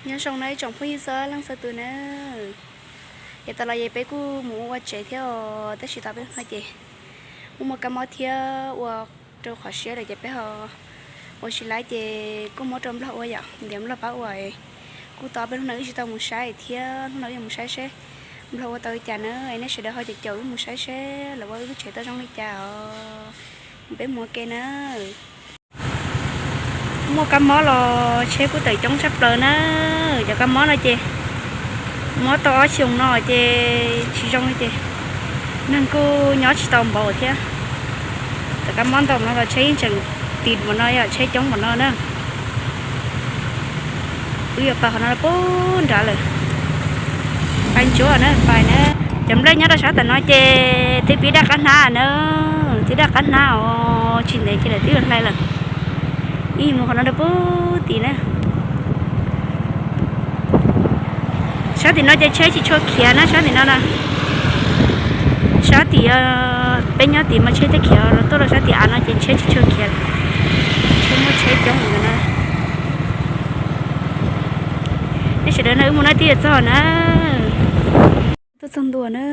Nyob zoo na ib tsoom phooj ywg txhua leej txhua tus na. Ces tas los ces peb kuj mus ua tsev thiab os, tab sis tau peb hnub no ces muaj muaj kab mob thiab ua rau qhov siab lawm ces peb ho ua tsis laib ces kuj muab rau nplog ua yom, ntiav nplog pab ua. Kuj tau peb hnub no wb tsis tau mus saib thiab hnub no wb yuav mus saib seb nplog ua tau li cas na. Es nej sawv daws ho caum caum wb mus saib seb lawv ua wb lub tsev tau zoo li cas os. Peb mus ua ke na. Muaj kab mob los tsheb kuj tawm coob tshaj plaws na. Cov kab mob no ces mob tau ob xyoos no ces tsis zoo li ces neeg kuj nyob tsis tau npaum thiab. Txawm kab mob ntau no los tsheb yeej tseem tis npaum no yom, tsheb coob npaum no na. Wb yuav pais qhov no pub nrad lawm. Pais ntsuav na, pais na. Cov nplej nyob rau sab tam no ces twb pib daj qab hnab na, twb daj qab hnab os, tsis ntev ces lawv twb yuav hlais lawm. Ib mus qhov no rau pub tim na. Sab tim no ces tsheb tsis tshua khiav na, sab tim no na. Sab tim peb nyob tim mas tsheb thiaj khiav, los tuaj rau sab tim av no ces tsheb tsis tshua khiav. Tsheb muaj tsheb coob heev na. Nej sawv daws na, wb mus no twb yuav txog na. Tuaj txog ntua na.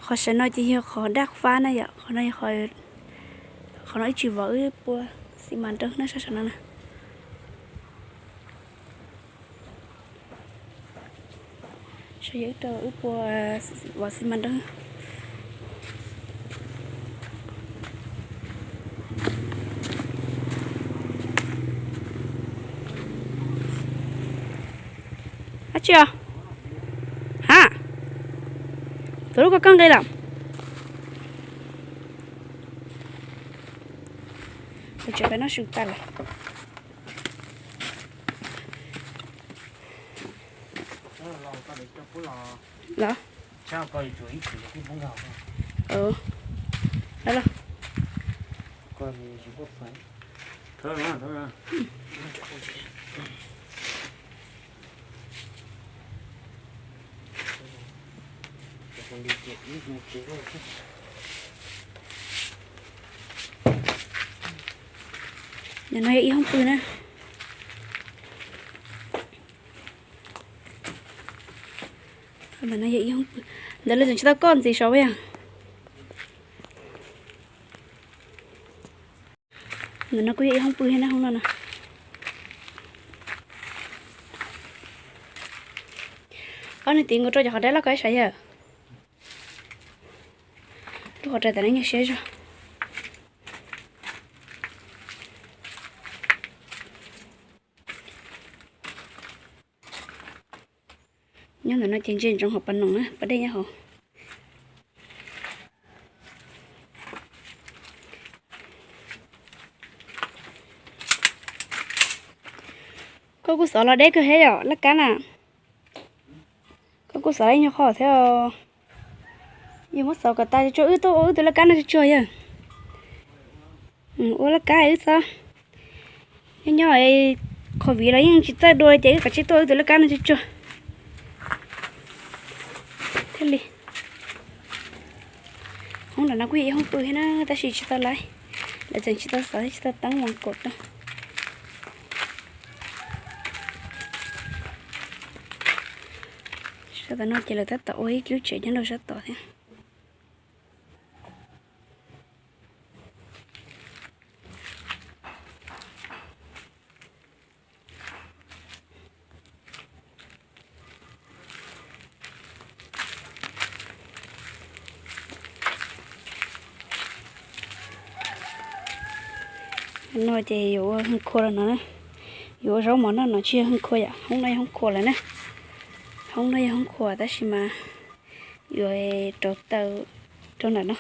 Qhov saum no ces yog qhov daj fab na yom, qhov no yog qhov, qhov no ib tsis vov wb pua xi mas nrog na, sab saum no na. Saib yog wb rau wb pua vov xi mas nrog. Dab tsi os? Ha, tus lub ko koj nqi lawm. Kuv tsev peb no su tas lawm. Los, los, los. Ntawm no yog ib hoob pw na. Ntawm no yog ib hoob pw. Ntawd lawv tseem tsis tau koj ntxiv saud yog. Ntawm no kuj yog ib hoob pw thiab na, hoob no na. Ob niag tid nkaus rau cov qhov dab loj ko ib sab yawg. Lub qhov rais tam no nyuag siab zog. Nyob ntawm no ces ntsia ntsoov hauv pas noog na, pas dej nyob hauv. Koj kuj xov los deb kawg thiab yom laj kab na. Koj kuj xov ib nyuag qho thiab. Yog muab xov kom tas tsuag wb tuaj ua wb tus laj kab no tsuag tsuag yawg. Ua laj kab wb txhob nyob nyob, covid los yeej tsis txawj dua ces wb kav tsij tuaj wb tus laj kab no tsuag tsuag thiaj li. Hoob nram no kuj yog ib hoob pw thiab na, tab sis tsis tau laib, lawv tseem tsis tau xov thiab tsis tau teeb vos kaum rau. Sab tom no ces lawv tab tom ua ib lub tsev nyob rau sab tod thiab. No ces yuav ua hwj khua los no, yuav ua zaub mov noj no tsis yog hwj khua yom, hoob no yog hoob khua lawm na. Hoob no yog hoob khua tab sis mas yuav rauv taws rau ntawm no.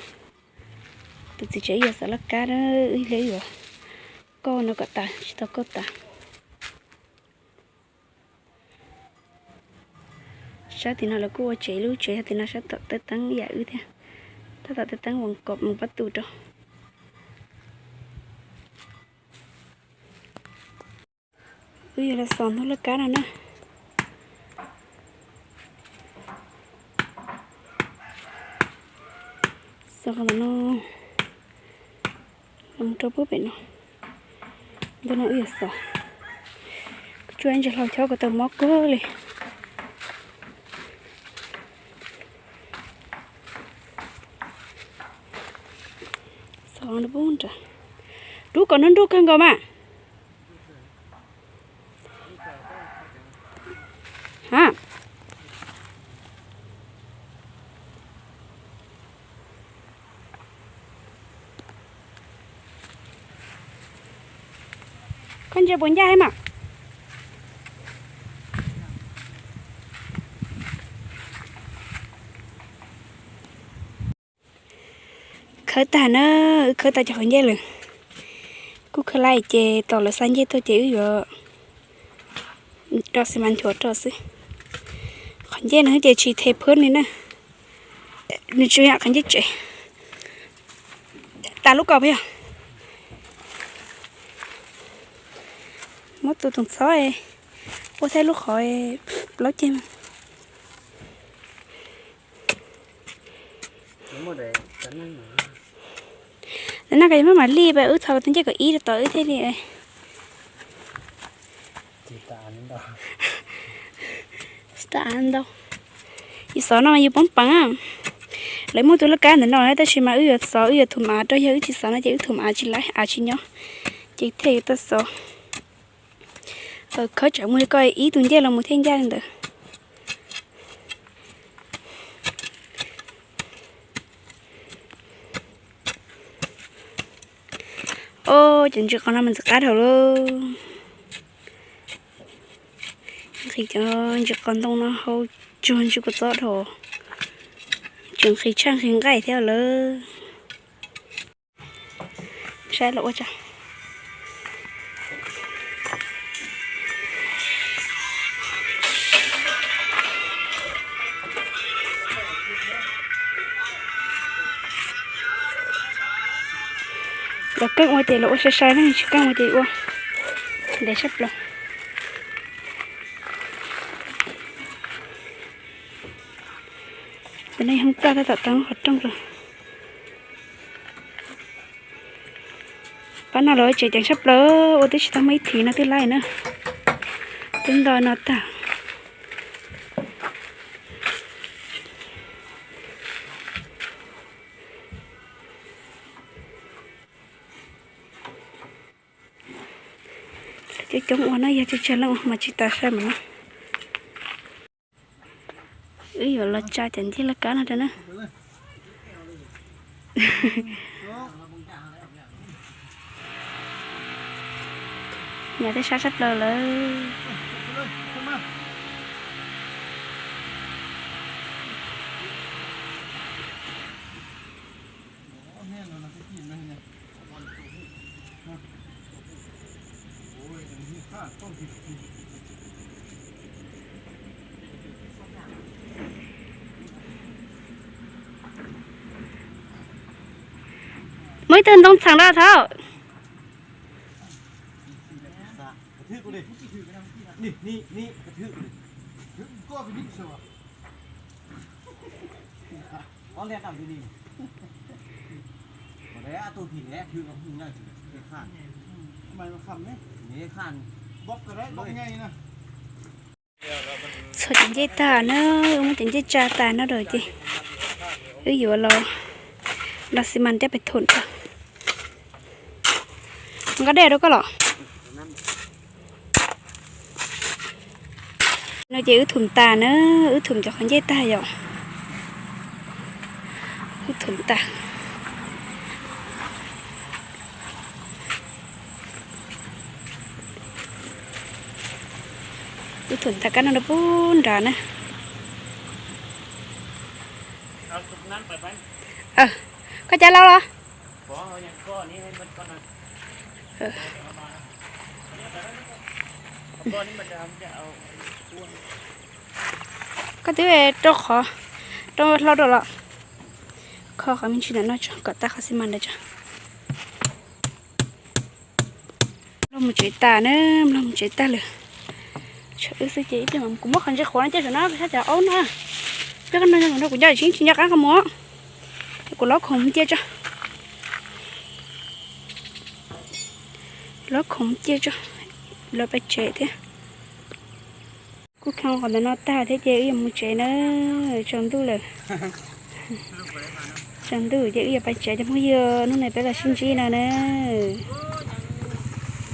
Tus txiv tsev yuav xov laj kab, wb hle yuav kauj no kom tas, tsis tau kauj tas. Sab tim no lawv kuj ua tsev lub tsev, sab tim no sab tom tej teeb yam wb thiab, tab tom tej teeb vos kom mus pab tu rau. Wb yuav los xov ntug laj kab no na. Xov qhov ntawm no los rau puag pem no. Ntawm no wb yuav xov, kuv Tsuag ntsis hlau chob kuv tau mob kawg li. Rub kom nruj nruj kawg nkaus mas. Ha. Koj ntsia puas ncaj thiab mas. Khawb tag na, wb khawb tag cov qhov ncej lawm. Kuj khawb lawm ces tos lawv xa ncej tuaj ces wb yuav rau xi mas nchuav rau xwb. Qhov ncej no ces tsis the phwb li na. Nws tsis yam qhov ncej tsev. Tas lub kaus puas yog? Muab tus tus ntxhov ua thiab lub qhov plaub ceg. Lawv noj koj yuav muab mam li pab wb txhos tus ncej kom ib rau tom wb thiaj li. Tsis tas ntau. Yus xov no yus poob peev. Lawv muaj tus laj kab ntawm no tab sis mas wb yuav xov wb yuav thum av rau, yog wb tsis xov no ces wb thum av tsis laib, av tsis nyob, ces thiaj yuav tau xov. Khawb tsam muaj li koj ib tug ncej los mus thiaj ncaj li ntawd. Os, cov ntsis qos no mas ntxim qab dhau lauj. Nqhis cov ntsis qos ntoo no hau tsuag ntsis kua txob dhau. Tseem nqhis tshaj nqhis nqaij thiab lawm. Saib los ua tso. Los keej ua ces los ua sai sai na, tsis keej ua ces ua ntev tshaj plaws. Tus no yog txaj tab tom teev qhov rooj rau. Pab no lawv tseem ceev tshaj plaws, ua twb tsis tau muaj ib thiv no twb laib na. Twb nto no tag. Coob coob ua no yog tsawg tsawg leej ua mas tsis tas sai mas no. Wb yuav los tsa cov ncej laj kab no rau na. Nyiam tej sab sab plaws lawm. Muaj ib tug ntoo txheem rau thaum. Txhua cov ncej tag na, muab cov ncej tsa tag no rau ces wb yuav los nrog xi mas coj pem thum rau. Nqa dej rau koj los. No ces wb thum tas na, wb thum cov qhov ncej tag yom. Wb thum tas. Wb thum tas kab no rau pub nrad na. Koj cab lauj los? Koj twb rau qhov, rau hlau rau los. Kho qhov me ntsis ntawm no tso kom tag qhov xi mas ntawd tso. Mloog mus tsev tas na, mloog mus tsev tag lawm. Tshuav wb xwb ces ib pliag mas kuv muab qhov ntses qhuav no coj saum no sab cov aub no. Pliag koj no nrog kuv nco tsis tsis nco qab qhov muag. Kuv lob khoom cia tso. Lob khoom cia tso, lawv pais tsev thiab. Kuj khoo qhov ntawm no tag thiab ces wb yuav mus tsev na, tsaus ntuj lawm. Tsaus ntuj ces wb yuav pais tsev cov phooj ywg, hnub no peb los sib ntsib no na.